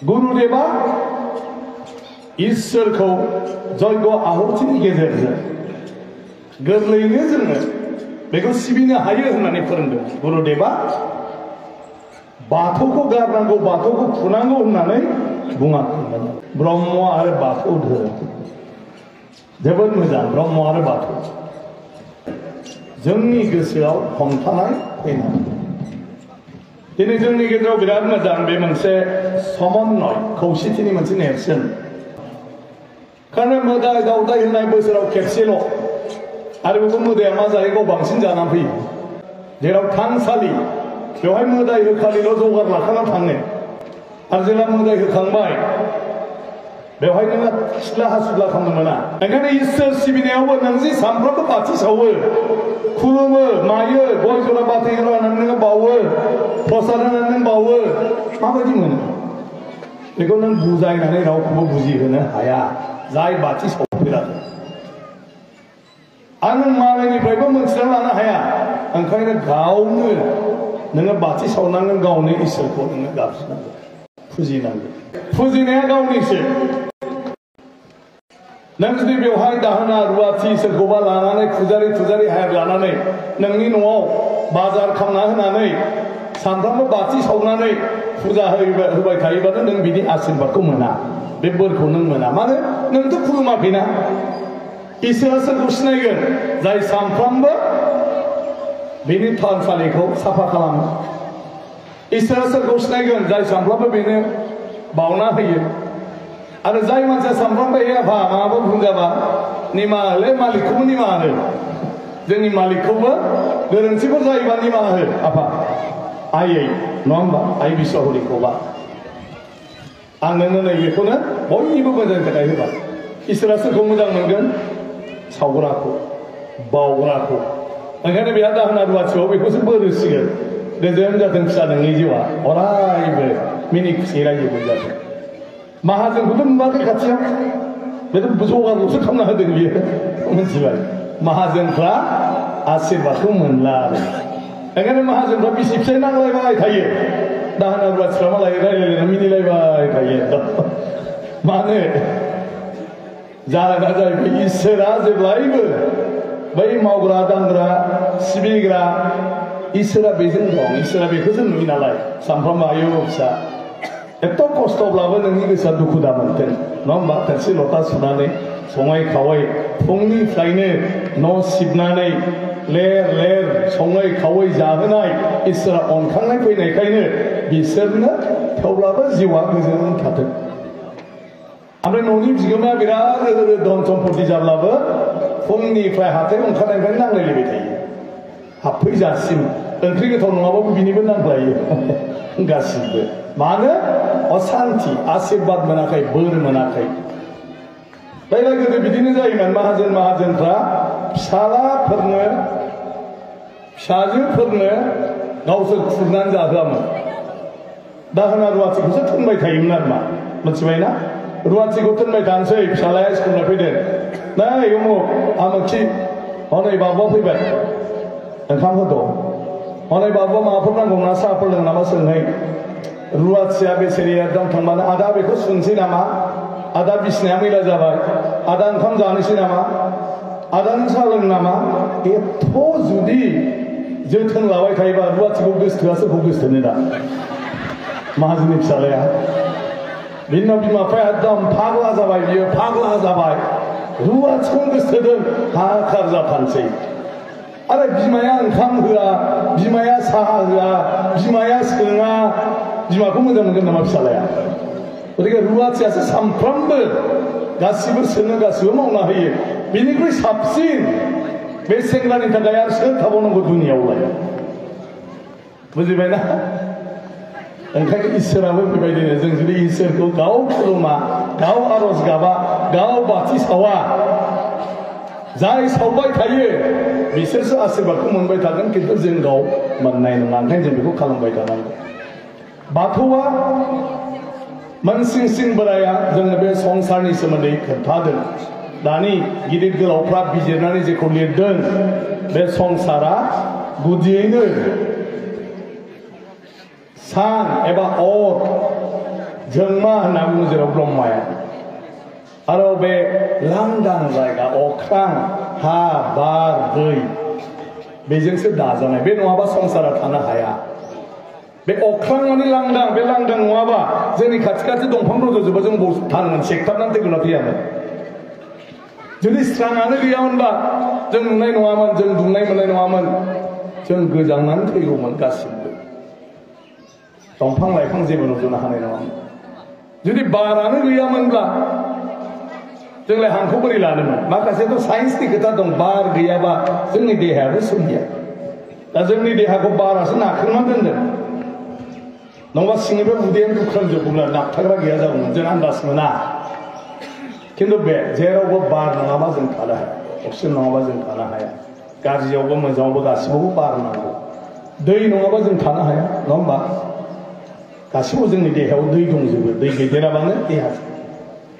गुरुदेवा इसोरखौ जयग आहुतिनि गेजेरजों गोरलैयैनो जोङो बेखौ सिबिनो हायो होननानै फोरोंदों। गुरुदेवा बाथौखौ गारनांगौ, बाथौखौ फुनांगौ होननानै बुङाखैमोन। ब्रह्म आरो बाथौ धोरोम जोबोद मोजां। ब्रह्म आरो बाथौ जोंनि गोसोआव हमथानाय फैनांगौ। दिनै जोंनि गेजेराव बिराद मोजां बे मोनसे समन्वय खौसेथिनि मोनसे नेरसोन। कारण मोदाय दावदाय होनाय बोसोराव खेबसेल' आरो बेखौ मोदाया मा जायो गाव बांसिन जानानै फैयो। जेराव थानसालि बेवहाय मोदाय होखालिल' जगार लाखाना थाङो आरो जेब्ला मोदाय होखांबाय बेवहाय नोङो सिथ्ला हासुद्ला खालामनो मोना। ओंखायनो इसोर सिबिनायावबो नों जि सानफ्रोमबो बाथि सावो, खुलुमो, मायो, गय जरा बाथि होनानै नोङो बावो, प्रसाद होनानै नों बावो, माबायदि मोनो? बेखौ नों बुजायनानै रावखौबो बुजिहोनो हाया जाय बाथि सावफेराखै। आरो नों मालायनिफ्रायबो मोनथिना लानो हाया। ओंखायनो गावनो नोङो बाथि सावनांगोन, गावनो इसोरखौ नोङो गाबज्रिनांगोन, फुजिनांगोन। फुजिनाया गावनिसो। नों जुदि बेवहाय दाहोना रुवाथि सोरखौबा लानानै फुजारि हायर लानानै नोंनि न'आव बाजार खालामना होनानै सानफ्रामबो बाथि सावनानै फुजा होबाय थायोबाथ' नों बिनि आशीर्बादखौ मोना, बे बोरखौ नों मोना। मानो? नोंथ' खुलुमाखैना। इसोरा सोरखौ सिनायगोन? जाय सानफ्रामबो बेनि थानसालिखौ साफा खालामो। इसोरा सोरखौ सिनायगोन? जाय सानफ्रामबो बेनो बावना होयो। आरो जाय मानसिया सानफ्रामबो आफा माबाफोर भुल जाबा निमाहा होलै, मालिकखौबो निमाहा हो, जोंनि मालिकखौबो गोरोन्थिफोर जायोबा निमाहा हो आफा आइयै, नङा होमबा? आइ बिस्वहरिखौबा आं नोंनो नैबेखौनो बयनिबो मोजांनि थाखाय होबाय। इसोरा सोरखौ मोजां मोनगोन? सावग्राखौ, बावग्राखौ। ओंखायनो बेहा दाहोना रुवाथियाव बेखौसो बोर होसिगोन। गोजोन जाथों फिसा नोंनि जिउआ, अरायबो मिनि खुसि रायजो मोनजाथों। माहाजोनखौथ' नुवाखै खाथियाव, बेथ' जगारल'सो खालामना होदों बियो, मिथिबाय? माहाजोनफ्रा आशीर्बादखौ मोनला आरो। ओंखायनो माहाजोनफ्रा बिसि फिसाय नांलायबाय थायो, दाहोना रुवाथिफ्रा मालाय रायलायलायना मिनिलायबाय थायो। मानो? जाहोना जाहैबाय इसोरा जेब्लायबो बै मावग्रा दांग्रा सिबिग्रा इसोरा बेजों दं। इसोरा बेखौसो नुयो नालाय सानफ्रामबो आयौ फिसा एथ' खस्थ'ब्लाबो नोंनि गोसोआ दुखु दा मोनथों, नङा होमबा? थोरसि लथा सुनानै सङै खावै फुंनिफ्रायनो न' सिबनानै लेर लेर सङै खावै जाहोनाय इसोरा अनखांनाय फैनायखायनो बिसोरनो थेवब्लाबो जिउआ गोजोन थाथों। ओमफ्राय न'नि बिगोमाया बिराद धन सम्पति जाब्लाबो फुंनिफ्राय हाथाय ओंखारनायनिफ्राय नांलायलायबाय थायो हाबफैजासिम। ओंख्रि गोथाव नङाबाबो बिनिबो नांलायो गासिबो। मानो? असान्ति, आशीर्बाद मोनाखै, बोर मोनाखै। दायला गोदो बिदिनो जायोमोन। माहाजोनफ्रा फिसालाफोरनो फिसाजोफोरनो गावसोर खुरनानै जाहोआमोन, दाहोना रुवाथिखौसो थोनबाय थायोमोन आरो मा, मिथिबायना? रुवाथिखौ थोनबाय थानोसै, फिसालाया स्कुलनिफ्राय फैदों, नै उमुक आमोखि हनै बाबुआ फैबाय, ओंखाम होद', हनै बाबुआ माबाफोर नांगौ ना, साहाफोर लोंनो नामा सोंहै। रुवाथिया बेसेरिया एकदम थांबानो, आदा बेखौ सुनसै नामा, आदा बिसिनाया मैला जाबाय, आदा ओंखाम जानोसै नामा, आदा नों साहा लोंनो नामा। एथ' जुदि जोथोन लाबाय थायोबा रुवाथिखौ गोसोथोआ सोरखौ गोसोथोनो दा? माहाजोननि फिसालाया। बिनि उनाव बिमा बिफाया एकदम फाग्ला जाबाय, बियो फाग्ला जाबाय, रुवाथिखौ गोसोथोदों, हाहाकार जाथारसै। आरो बिमाया ओंखाम होआ, बिमाया साहा होआ, बिमाया सोङा, बिमाखौ मोजां मोनगोन नामा फिसालाया? गतिके रुवाथियासो सानफ्रामबो गासिबो सोङो, गासिबो मावना होयो। बिनिख्रुइ साबसिन बे सेंग्रानि थाखाय आरो सोर थाबावनांगौ दुनियावलाय? बुजिबायना? ओंखायनो इसोराबो बेबायदिनो जों जुदि इसोरखौ गाव खुलुमा, गाव आरज गाबा, गाव बाथि सावा, जाय सावबाय थायो बिसोरसो आशीर्बादखौ मोनबाय थागोन, खिन्थु जों गाव मोननाय नङा। ओंखायनो जों बेखौ खालामबाय थानांगौ। बाथौआ मोनसिं बोराया जोंनो बे संसारनि सोमोन्दै खोन्थादों। दानि गिदिर गोलावफ्रा बिजिरनानै जेखौ लिरदों, बे संसारा गुदियैनो सान एबा अर जोंमा होनना बुङो जेराव ब्रह्माया आरो बे लांदां जायगा अख्रां हा बार दै बेजोंसो दाजानाय बे नङाबा संसारा थानो हाया बे अख्रां माने लांदां बे लांदां नङाबा जोंनि खाथि खाथि दंफां रज'जोबो जों थानोमोन सेकथाबनानै थैगोन ना थैयामोन जुदि स्राङानो गैयामोनबा जों नुनाय नङामोन जों दुंनाय मोननाय नङामोन जों गोजांनानै थैगौमोन गासिबो दंफां लाइफां जेबो रज'नो हानाय नङामोन जुदि बारानो गैयामोनब्ला जोंलाय हांखौ बोरै लानोमोन माखासेथ' साइन्सनि खोथा दं बार गैयाबा जोंनि देहायाबो सोलिया दा जोंनि देहाखौ बारासो नाख्रेबनानै दोनदों नङाबा सिंनिफ्राय उदैयानो दुख्रांजोबोब्ला नाखथाग्रा गैया जागौमोन जों आन्दाज मोना खिन्थु बे जेरावबो बार नङाबा जों थानो हाया अक्सिजेन नङाबा जों थानो हाया गाज्रियावबो मोजाङावबो गासिबावबो बार नांगौ दै नङाबा जों थानो हाया नङा होमबा गासिबो जोंनि देहायाव दै दंजोबो दै गैदेराबानो देहा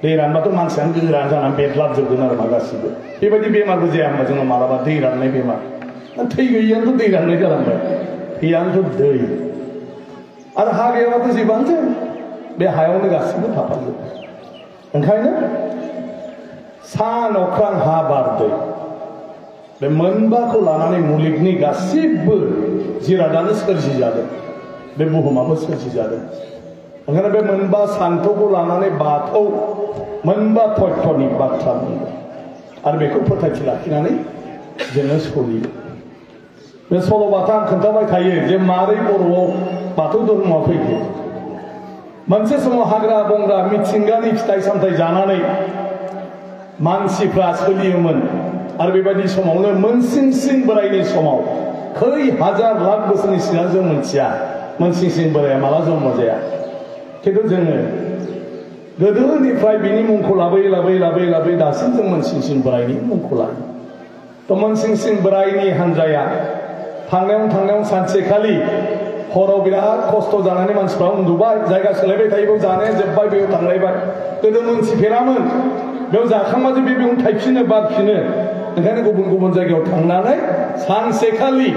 दै रानबाथ' मानसियानो गोरान जानानै बेदलाबजोबगोन आरो मा गासिबो बेबायदि बेमारबो जाया होमबा जोंनाव मालाबा दै राननाय बेमार थै गैयियानोथ' दै राननाय जालांबाय थैयानोथ' दै आरो हा गैयाबाथ' जेबोआनो जाया बे हायावनो गासिबो थाफाजोबो ओंखायनो सान अख्रां हा बार दै बे मोनबाखौ लानानै मुलुगनि गासिबो जिरादानो सोरजिजादों बे बुहुमाबो सोरजिजादों ओंखायनो बे मोनबा सान्थौखौ लानानै बाथौ मोनबा तत्वनि बाथ्रा बुंदों आरो बेखौ फोथायथि लाखिनानै जोङो सोलियो बे सल'बाथा आं खोन्थाबाय थायो जे मारै बर'आव बाथौ धर्मआ फैखो मोनसे समाव हाग्रा बंग्रा मिथिंगानि फिथाइ सामथाइ जानानै मानसिफ्रा सोलियोमोन आरो बेबायदि समावनो मोनसिंसिं बोराइनि समाव खै हाजार लाख बोसोरनि सिगां जों मोनथिया मोनसिंसिं बोराइया माला जन्म जाया खिन्थु जोङो गोदोनिफ्राय बिनि मुंखौ लाबोयै लाबोयै लाबोयै लाबोयै दासिम जों मोनसिंसिं बोराइनि मुंखौ लायो थ' मोनसिंसिं बोराइनि हान्जाया थांनायाव सानसेखालि हराव बिराद खस्थ' जानानै मानसिफ्रा उन्दुबाय जायगा सोलायबाय थायो जानाया जोब्बाय बेयाव थांलायबाय गोदो मोनथिफेरामोन बेयाव जाखांबा जे बेयावनो थायफिनो बारफिनो ओंखायनो गुबुन गुबुन जायगायाव थांनानै सानसेखालि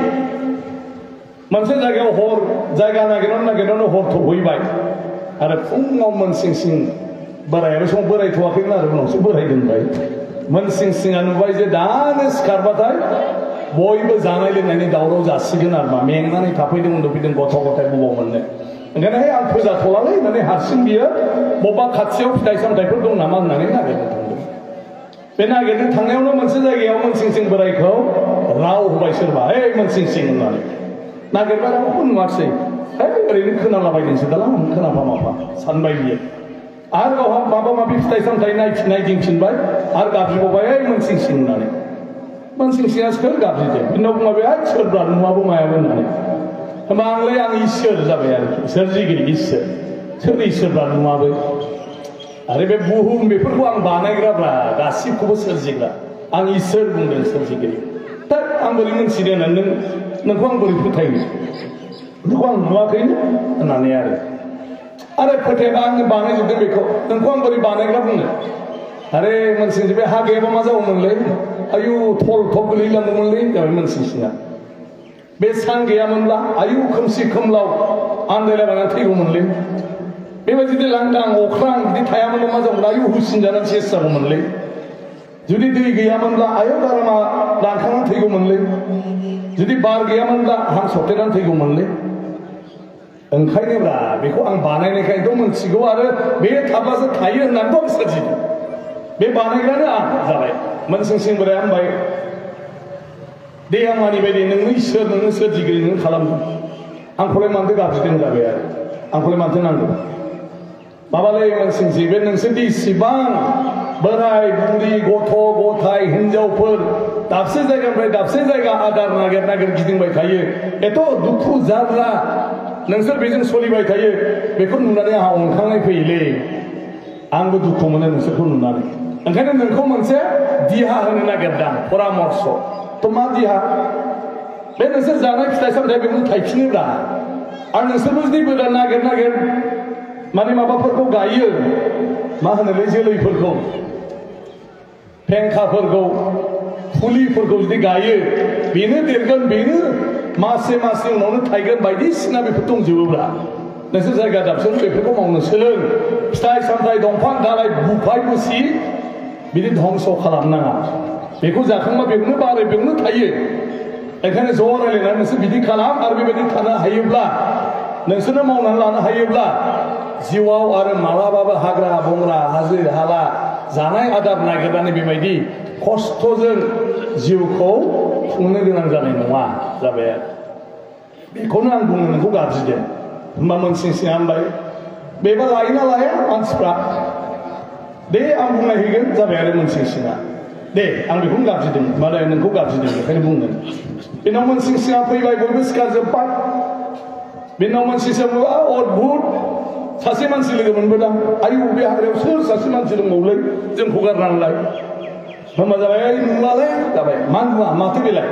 मोनसे जायगायाव हर जायगा नागिरनानै हर थौहैबाय आरो फुङाव मोनसिंसिं बोराया बे समाव बोरायथ'वाखैमोन आरो उनावसो बोराय दोनबाय मोनसिंसिङा नुबाय जे दानो सिखारबाथाय बयबो जानाय लोंनायनि दावराव जासिगोन आरो मा मेंनानै थाफैदों उन्दुफैदों गथ' गथाय बबाव मोननो ओंखायनो आं फोजाथ'लालै होननानै हारसिं बियो बबेबा खाथियाव फिथाइ सामथाइफोर दं नामा होननानै नागिरनो थांदों बे नागिरनो थांनायावनो मोनसे जायगायाव मोनसिंसिं बोरायखौ राव होबाय सोरबा मोनसिंसिं होननानै नागिरबाय रावखौ नुवाखिसै ओरैनो खोनालाबायदोंसो दालां खोनाफा माफा सानबाय बियो आरो गावहा माबा माबि फिथाइ सामथाइ नायदिंफिनबाय आरो गाबज्रिबावबाय मोनसिंसिं होननानै मोनसिंसिङा सोर गाबज्रिदों बिनाव बुंबाय सोरब्रा नुवाबो मायाबो होननानै होमबा आं इसोर जाबाय आरोखि सोरजिगिरि इसोर सोर इसोरब्रा नुवाबो आरो बे बुहुम बेफोरखौ आं बानायग्राब्रा गासिबखौबो सोरजिग्रा आं इसोर बुंदों सोरजिगिरि दा आं बोरै मोनथिदों नोंखौ आं बोरै फोथायनो नोंखौ आं नुवाखैनो होननानै आरो फोथायबा आङो बानायजोबदों बेखौ नोंखौ आं बोरै बानायग्रा बुंनो अरे मोनसिंसिं बे हा गैयाबा मा जागौमोनलै आयु थल थल गोलैलांगौमोनलै जाबाय मोनसिंसिङा बे सान गैयामोनब्ला आयु खोमसि खोमलाव आन्दायलायनानै थैगौमोनलै बेबायदि लांदां अख्रां बिदि थायामोनब्ला मा जागौमोन आयु हुसिन जानानै सेस जागौमोनलै जुदि दै गैयामोनब्ला आयु गारामा रानखांनानै थैगौमोनलै जुदि बार गैयामोनब्ला हां सरथेनानै थैगौमोनलै ओंखायनोब्रा बेखौ आं बानायनायखायनोथ' मोनथिगौ आरो बे थाब्लासो थायो होननानैथ' आं सोरजिदों बे बानायग्रानो आं जाबाय मोनसिंसिं बोराया होनबाय दे आं मानि बायदि नोंनो इसोर नोंनो सोरजिगिरि नों खालामदों आंखौलाय मानोथो गाबज्रिदों जाबाय आरो आंखौलाय मानोथो नांगौ माबालै मोनसिंसिं बे नोंसोरदि इसिबां बोराय बुरि गथ' गथाय हिनजावफोर दाबसे जायगानिफ्राय दाबसे जायगा आदार नागिर गिदिंबाय थायो एथ' दुखु जारला नोंसोर बेजों सोलिबाय थायो बेखौ नुनानै आंहा अनखांनाय फैयोलै आंबो दुखु मोनो नोंसोरखौ नुनानै ओंखायनो नोंखौ मोनसे दिहा होनो नागिरदां परामर्श थ' मा दिहा बे नोंसोर जानाय फिथाइ सामथाइ बेखौनो थायफिनोब्रा आरो नोंसोरबो जुदि गोदान नागिर माने माबाफोरखौ गायो मा होनोलै जोलैफोरखौ फेंखाफोरखौ फुलिफोरखौ जुदि गायो बेनो देरगोन बेनो मासे उनावनो थायगोन बायदिसिना बेफोर दंजोबोब्रा नोंसोर जायगा दाबसेयावनो बेफोरखौ मावनो सोलों फिथाइ सामथाइ दंफां दालाइ बुफाय बुसि बिदि धंस खालामनाङा बेखौ जाखांबा बेयावनो बारो बेयावनो थायो ओंखायनो ज' रायलायनानै नोंसोर बिदि खालाम आरो बेबायदि थानो हायोब्ला नोंसोरनो मावनानै लानो हायोब्ला जिउआव आरो मालाबाबो हाग्रा बंग्रा हाजो हाला जानाय आदार नागिरनानै बेबायदि खस्थ'जों जिउखौ खुंनो गोनां जानाय नङा जाबाय आरो बेखौनो आं बुङो नोंखौ गाबज्रिदों होमबा मोनसिंसिङा होनबाय बेबा लायोना लाया मानसिफ्रा दे आं बुंनाय हैगोन जाबाय आरो मोनसिंसिङा दे आं बेखौनो गाबज्रिदों माने नोंखौ गाबज्रिदों बेखायनो बुंदों बेनाव मोनसिंसिङा फैबाय बयबो सिखारजोब्बाय बेनाव मोनसिंसिङा अद्भुत सासे मानसि लोगो मोनबोदां आयु बे हाग्रायाव सोर सासे मानसि दंबावलै जोंखौ गारनानैलाय होमबा जाबाय नुवालै जाबाय मा नुवा माथो बेलाय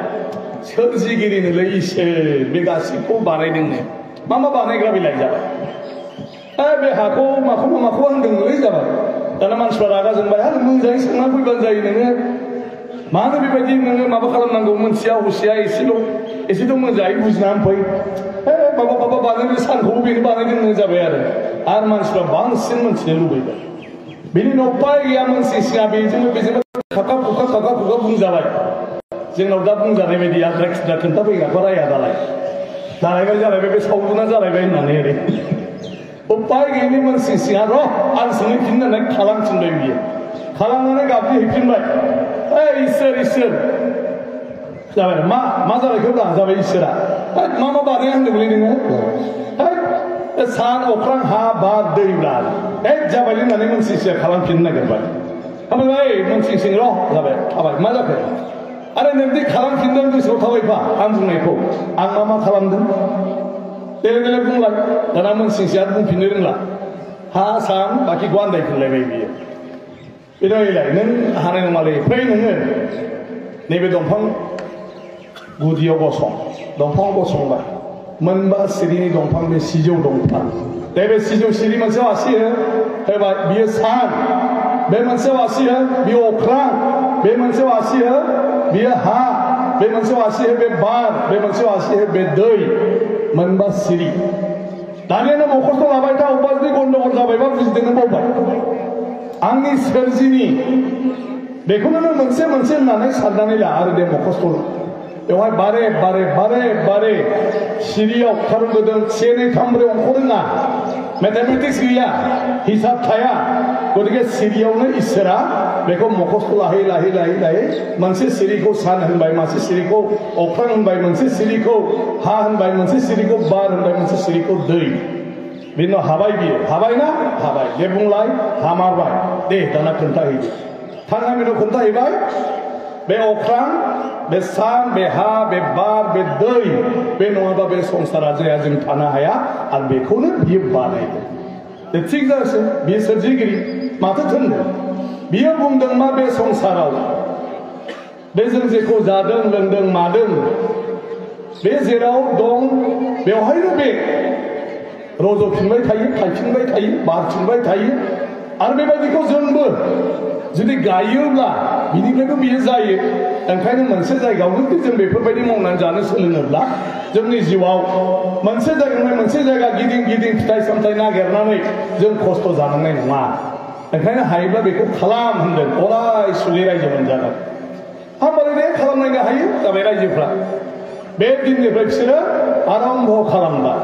सोरजिगिरिनोलै इसोर बे गासैखौ बानायदोंनो मा बानायग्रा बेलाय जाबाय बे हाखौ माखौ होनदोंलै जाबाय दाना मानसिफ्रा रागा जोंबाय आरो मोजाङै सोंना फैबानो जायो नोङो मानो बेबायदि नोङो माबा खालामनांगौ मोनथिया हुसिया एसेल' मोजाङै बुजिनानै फै माबा बानायनो सानखौबो बेनो बानायदों जाबाय आरो मानसिफ्रा बांसिन मोनथिनो लुबैबाय बेनि उनाव उपाय गैया मोनसिंसिङा बेजोंबो खाखा खुखा बुंजाबाय जोंनाव दा बुंजानाय बायदि आद्रा खिद्रा खोन्थाफैग्राखौ राया दालाय जालायबाय बे सावजुना जालायबाय होननानै ओरै उपाय गैयिनि मोनसिंसिङा र' आं सोंहैफिननानै खालामफिनबाय बियो खालामनानै गाबज्रिहैफिनबाय इसोर जाबाय मा जाबायखौ दा जाबाय इसोरा मा बानाया होनदोंलै नोङो सान अख्रां हा बार दै बार जाबाय होननानै मोनसिंसिङा खालामफिननो नागिरबाय ओमफ्राय मोनसिंसिं र' जाबाय थाबाय मा जाखो आरो नोंदि खालामफिनदों गोसोआव थाबायफा आं बुंनायखौ आं मा खालामदों देलाय बुंलाय दाना मोनसिंसिङा बुंफिननो रोंला हा सान बाखिखौ आन्दायफिनलायबाय बियो बेलाय नों हानाय नङालै फै नोङो नैबे दंफां गुदियाव दंफाङाव गसंबाय मोनबा सिरिनि दंफां बे सिजौ दंफां बे सिजौ सिरि मोनसेयाव आसि होबाय बियो सान बे मोनसेयाव आसि हो बियो अख्रां बे मोनसेयाव आसि हो बियो हा बे मोनसेयाव आसि हो बे बार बे मोनसेयाव आसि हो बे दै मोनबा सिरि दानिया नों मखस्थ' लाबाय था अबेबा जुदि गन्डगल जाबायबा बुजिदोंनो बावबाय आंनि सोरजिनि बेखौनो नों मोनसे होननानै साननानै ला आरो दे मखस्थ' बेवहाय बारे सिरियाव खारन गोदों 1 2 3 4 अंख रोङा मेथामेटिक्स गैया हिसाब थाया गतिके सिरियावनो इसोरा बेखौ मखस्थ' लाहै मोनसे सिरिखौ सान होनबाय मोनसे सिरिखौ अख्रां होनबाय मोनसे सिरिखौ हा होनबाय मोनसे सिरिखौ बार होनबाय मोनसे सिरिखौ दै बेनि उनाव हाबाय बियो हाबायना हाबाय दे बुंलाय हामारबाय दे दाना खोन्थाहैदो थांनाय मिनिटाव खोन्थाहैबाय बे अख्रां बे सान बे हा बे बार बे दै बे नङाबा बे संसारा जाया जों थानो हाया आरो बेखौनो बियो बानायदों थिग जासै बियो सोरजिगिरि माथो थोनदों बियो बुंदों मा बे संसाराव बे जों जेखौ जादों लोंदों मादों बे जेराव दं बेवहायनो बे रज'फिनबाय थायो थायफिनबाय थायो बारफिनबाय थायो आरो बेबायदिखौ जोंबो जुदि गायोब्ला बिनिफ्रायबो बियो जायो ओंखायनो मोनसे जायगायावनो जों बेफोरबायदि मावनानै जानो सोलोङोब्ला जोंनि जिउआव मोनसे जायगानिफ्राय मोनसे जायगा गिदिं फिथाइ सामथाइ नागिरनानै जों खस्थ' जानांनाय नङा ओंखायनो हायोब्ला बेखौ खालाम होनदों अराय सुलि रायजो मोनजागोन माबोरै खालामनायनो हायो जाबाय रायजोफ्रा बे दिननिफ्राय बिसोरो आरम्भ खालामबाय